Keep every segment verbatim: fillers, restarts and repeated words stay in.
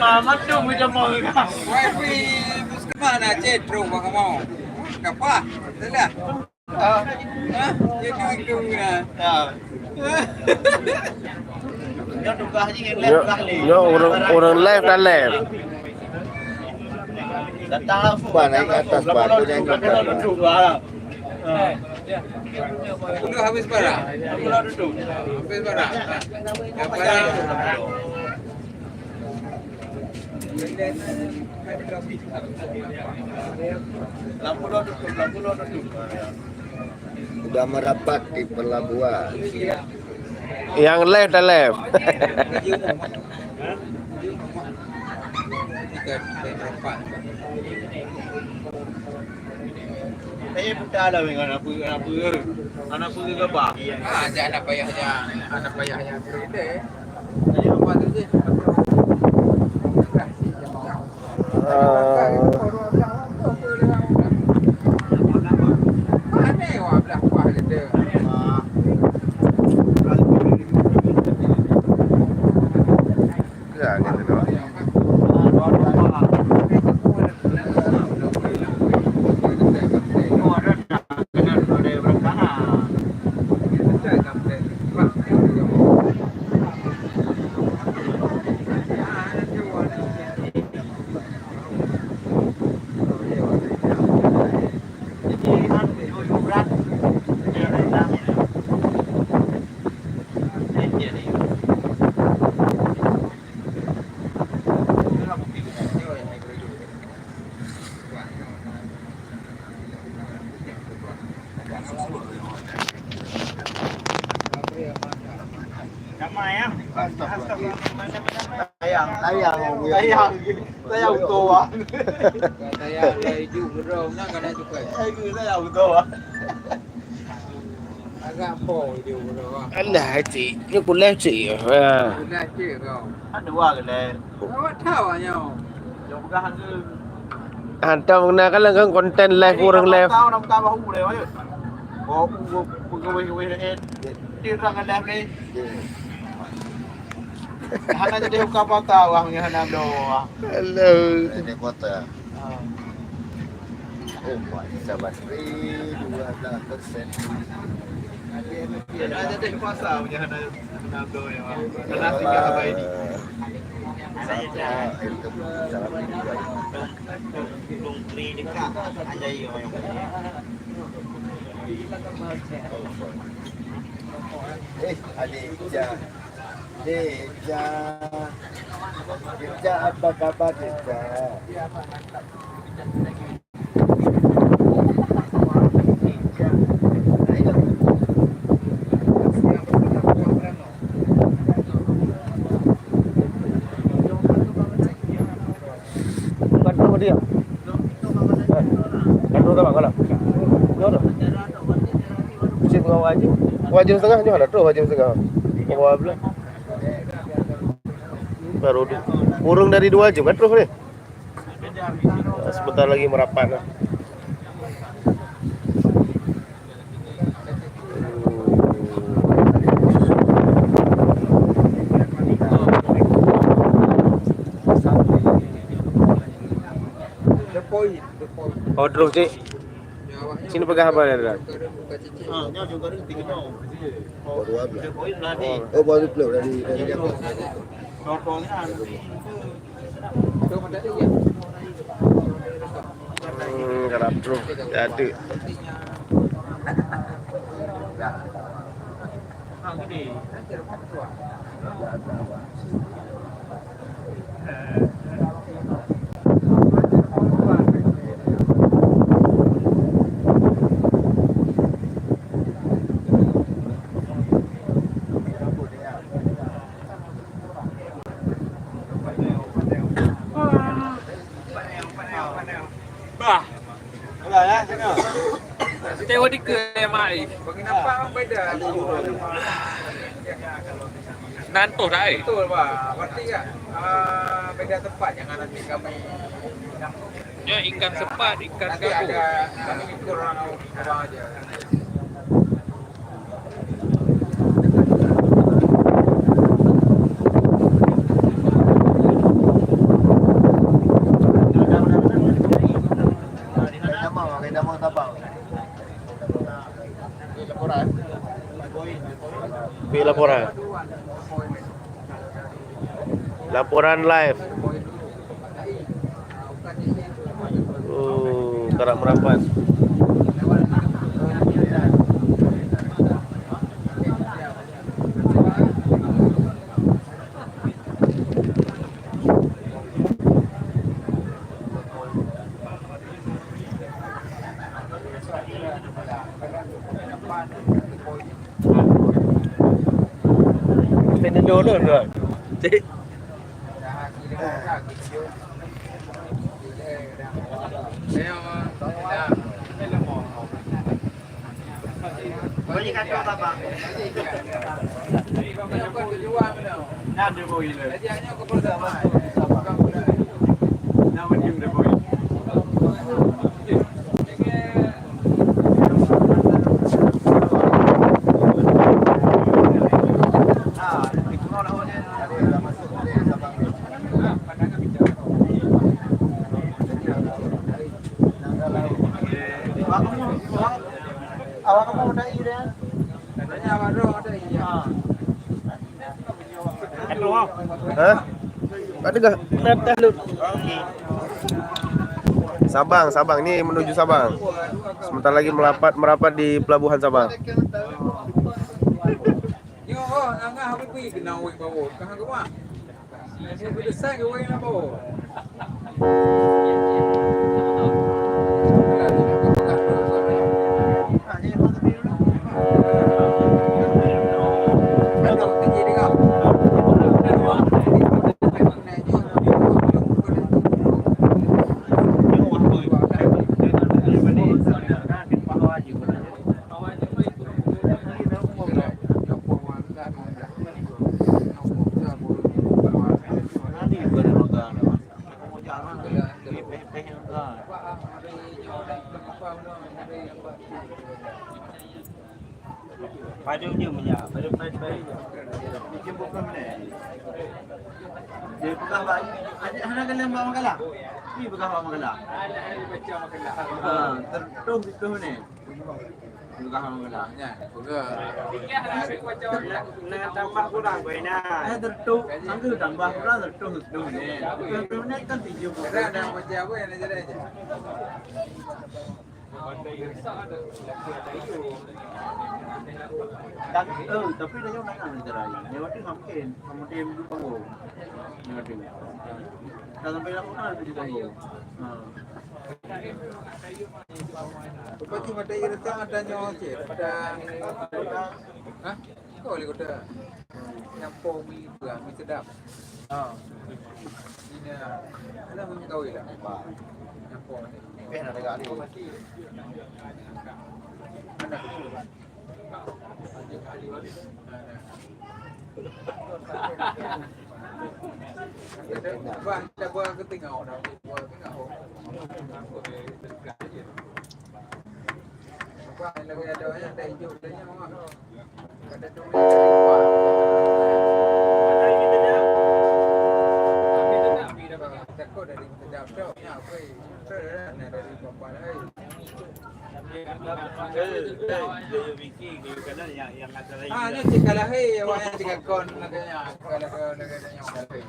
Mamat tu macam mana? Wifi puskesmas na cit terus bang mau. Kapah, telah. Ah. Hah? Itu, itu, ya. Ya. Nyoe tugaih jih ngon live tugaih lé. Nyoe ureueng, ureueng live dan live. Datang langsung. Bah, naik ke atas, bah. Tu nyanyi. Udah habis barang. Habis barang. Yang barang. Lampu dah tutup, lampu dah tutup. Sudah merapat di pelabuhan. Yang live dah live. Saya pun tak ada dengan apa, apa. Anak pun ke apa? Ah, anak payah je, anak payah je. Sayang, sayang, sayang betul, ah. Sayang, lah ijuk gedong, nak kena cukai. Sayang betul, ah. Agak po ijuk gedong, ah. Alah, cik. Ni pun live, cik. Ha. Pun live, cik, kau. Ada dua ke live? Awak tahu, ah, nyoe. Jom peugah ke? Hantom keunan kan, kan konten live, ureueng live. Tahu nak tambah ureueng, ayo. Oh, pegawai-pegawai lain. Dia orang live ni. Hana jadi buka kota, wah, hana bloe, wah. Hello. Ini kota. Ah. Oh, mantap, bateri dua belas persen. Hana jadi kuasa punya, hana, hana bloe, wah. Hana singgah abadi. Sapa itu? Salam. Eh, adik Ica. Ica. Ica, apa kabar, Ica? Empat puluh dia. Empat puluh tak, kalau? Dua tu. Cik tengah wajib. Wajib setengah, nyoe ada terus wajib setengah. Dua belas. Baru du-, kurang dari dua jam kan terus ni. Sebentar lagi merapat lah. Oh, terus, cik. Sini pegang apa dia, Ran? Ha, nyoe juga ada tiga nyoe. Oh, dua belas. Oh, baru belum dari, dari apa? Contohnya, hmm, kalau terus, jadi. Bah. Alah, ya, sana. Tewa dikeue M I. Bagi nampak beda. Nan toh dah, eh. Betul, Pak. Berarti kan, ah, beda tempat, jangan nanti kami. Ya, ikan sepat, ikan nanti gabus. Ada, kami ikut orang abang aja. Pi laporan. Laporan live. Oh, karak merapat. Kena dulu, dulu. Cik. Hah? Kat Tegal? Sabang, Sabang. Ni menuju Sabang. Sebentar lagi merapat, merapat di pelabuhan Sabang. Padum jeuem nyan, padum pèt bayi. Dia peugah bak, adik hana galeng bak makalah. Ni peugah bak makalah. Ha, tertutup itu ni. Peugah bak makalah, nyan. Peugah. Nak, nak tambah kurang, boy, nah. Eh, tertutup. Sangka tambah kurang, tertutup itu ni. Bukan, bukan, kan tujuh puluh. Kadang nak macam apa yang nak jadi aja. Dan, eh, tapi dah jauh nak, nak cara lain. Dia waktu nggak mungkin. Kamu dia yang dulu. Dia waktu. Dah sampai dalam mana dia tahu? Ha. Lepas tu mata dia datang ada nyawa cik. Pada, ha? Kau boleh kata. Nyampur mi tu lah, mi sedap. Ha. Ini, ah, alah bunyi kawin lah. Nyampur ni. Peh nak tegak ni. Mana tu? Bah, kita buat ke tengah orang. Buat ke tengah orang. Bah, lagi ada orang yang tak hijau tanya orang. Ah, nyoe cit ka lahé, awak nyan cit ka kon lagèe nyan, ka lagèe, lagèe nyan ka lahé.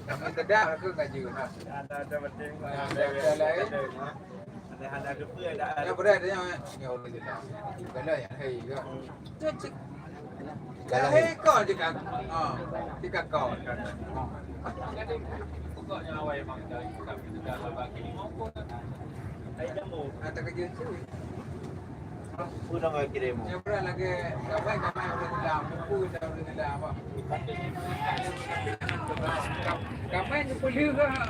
Kami sedap aku ngaji. Ada, ada penting. Ada, ada lain. Ada, ada dupa, ada, ada. Yang berat dia, ya Allah, dia. Kalau yang hai ke? Cik. Kalau hai kau je kan. Ha, cik kau kan. Ada kerja tu. Peue nyang kirim? Nyoe beurang lagèe gamai-gamai ureueng Islam, buku tentang ureueng Islam, apa? Gamai geupeulheueh, ha.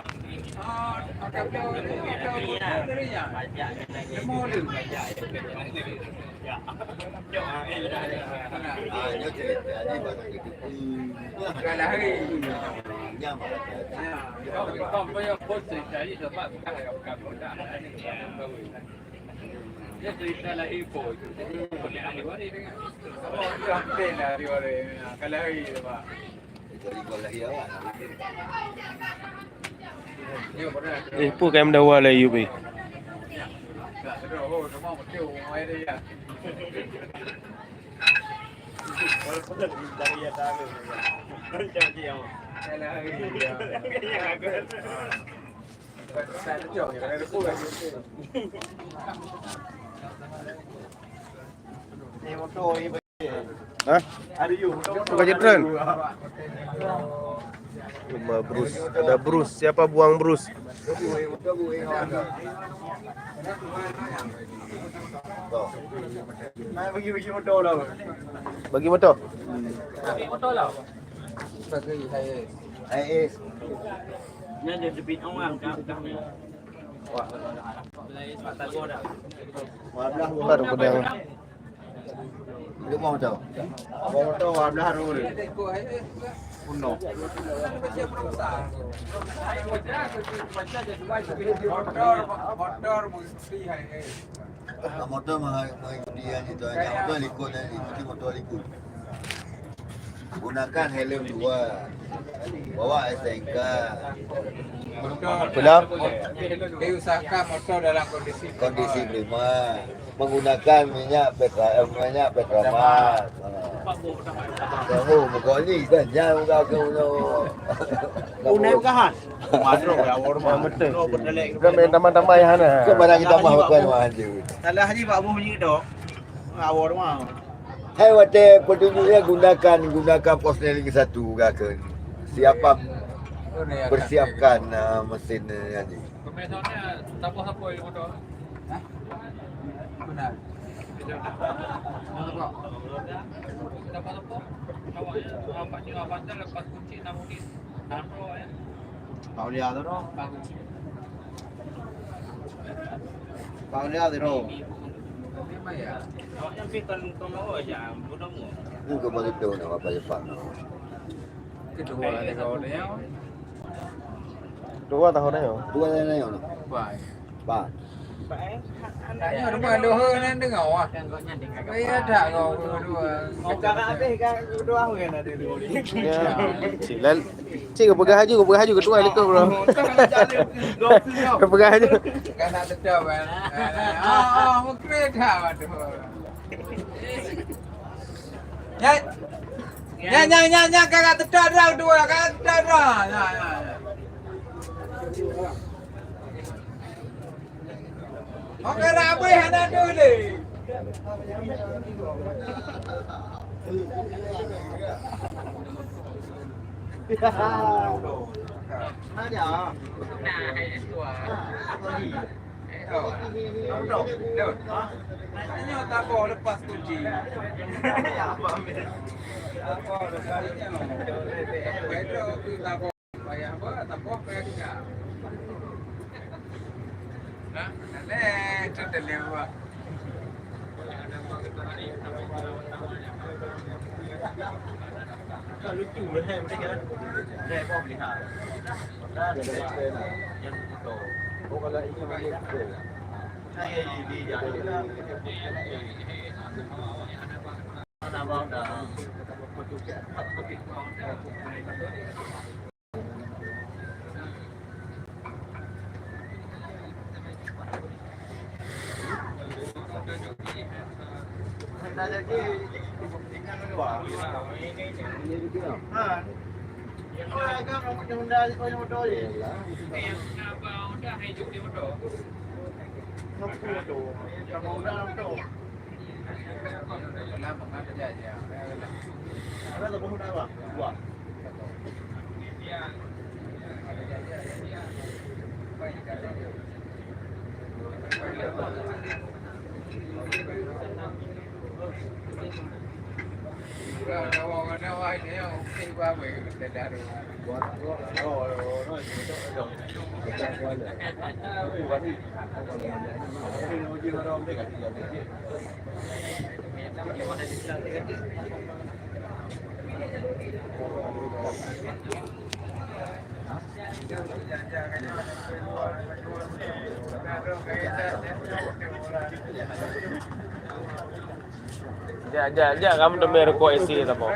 Eh, peue kayém dawa lé Ayub, eh? Hah? Bukan Jitron. Rumah Bruce. Ada Bruce. Siapa buang Bruce? Bagi motor. Bagi motor lah. Bagi H S. Nyan dia teubiet awang dah, dah ni. Wah. Lain Pak Tago dah. Baru pedang. Dia mau tahu. Mau tahu, wablah dulu. Kuno. Motor, motor mesti hai. Motor mah, mah dia ni tu, hanya motor likot tadi, mesti motor likot. Gunakan helm dua. Bawa S T N K. Motor. Belum. Diusahakan motor dalam kondisi prima. Kondisi prima. Menggunakan minyak petra-, eh, minyak Petromax. Ha. Tahu, muka ni kan, jangan muka aku tu. Unai bukahan. Madro, ya, awor mah. Betul. Bukan main tambah-tambah yang hana. Kau barang kita mah bukan mah je. Salah ni Pak Boh ni dok. Awor mah. Hai, watèe petunjuk dia gunakan, gunakan pos lagi satu gunakan. Siapa persiapkan, ah, mesin, ah, ni. Pemain soalnya tambah apa yang motor? Hah? Benar. Tambah apa? Tambah apa? Awak ya, apa dia, apa dia lepas kunci enam unit. Pak Ulia tu noh. Pak Ulia tu noh. Ni kembali tu nak apa Jepang noh. Kedua kali kau ni. Dua tahun dah. Dua tahun dah. Baik. Ba. Tanya rumah luhur nan dengar wah. Kaya dak kau kedua. Kau dah habis kan kedua hari kan ada dua. Ya. Cik Lal, cik kau peugah aju, kau peugah aju kedua lekor bro. Kau peugah aju. Kan nak tetap kan. Ah, ah, mungkin dah tu. Nyan. Nyan, nyan, nyan, nyan, kakak tetap dah dua, kakak tetap dah. Nyan, nyan, nyan. Orang rabai hana tuléh. Ada. Nah, itu ah. Nyoe taboh lepas kunci. Taboh lepas kunci. Taboh payah bah, taboh payah juga. Nah, leh, tu terlewat. Lucu, hai mereka. Hai, apa boleh ha? Ada yang foto. Oh, kalau ini boleh foto. Hai, ini dia. Mana bang dah? Jak, jak, jak, kamu teumé rukok isi sapo.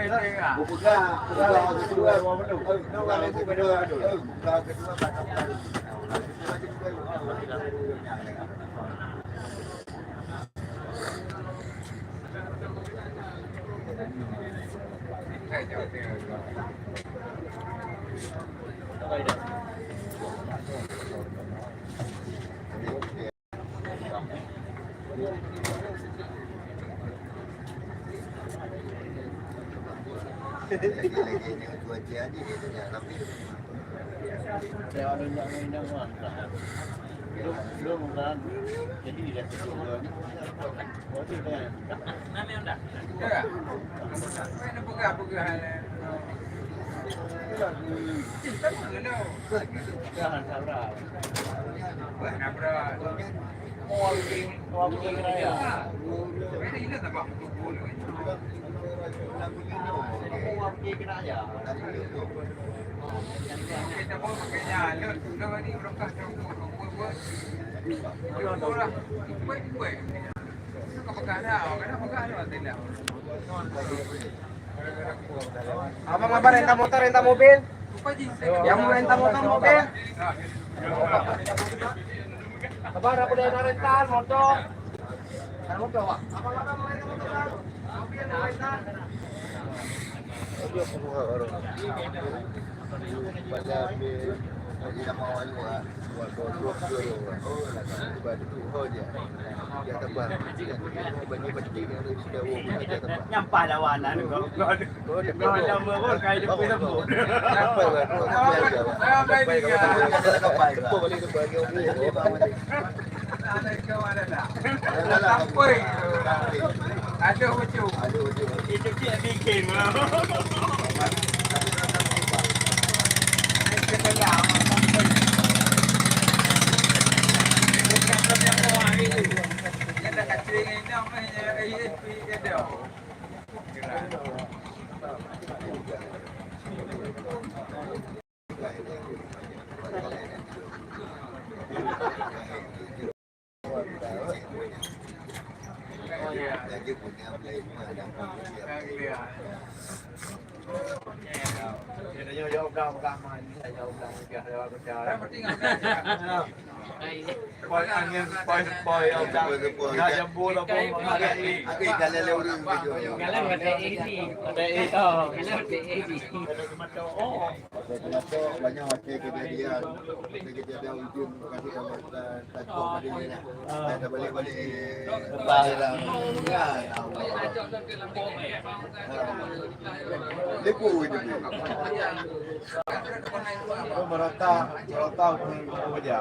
Abang, abang, renta motor, renta mobil. Yang mau renta motor, mobil. Abang, dah boleh ada renta motor. Ada motor, Pak. Abang, abang, mau renta motor, Bang? Mobil, mau renta? Nyampah lawan lah, ni, kau, kau, kau, kau nama kau, kau hidup pun sempurna. Ada ujung. Itu cik bikin. Poi angin, poi, poi, ya, jambu, apa, Kalau kata ini. Kalau kata ini. Banyak macam kejadian. Kejadian ujung kasih kawan kita, tak tahu pada dia lah. Dah balik-balik. Lepas lah. Ya Allah. Lepas itu. Merata, merata pun kerja.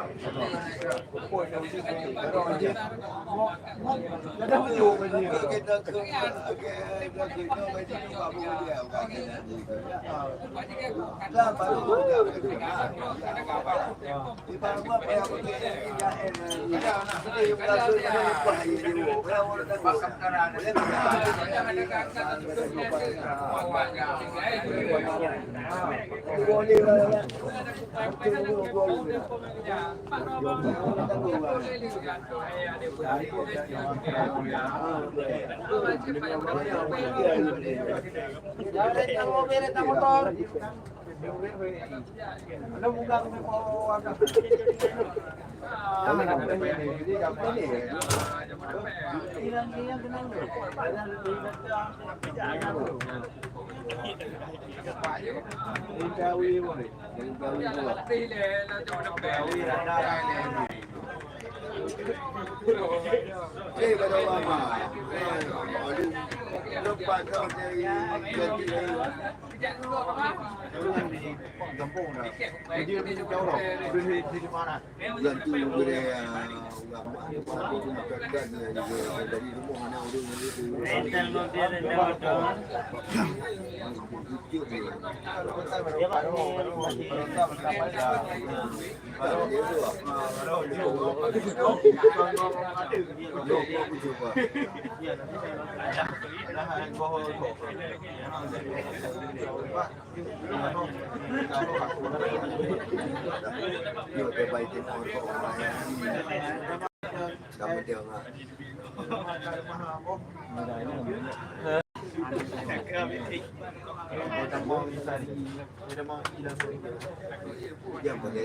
Bulan tu boleh, ah, ulang makan, dari rumah anak urang tu. Yang boleh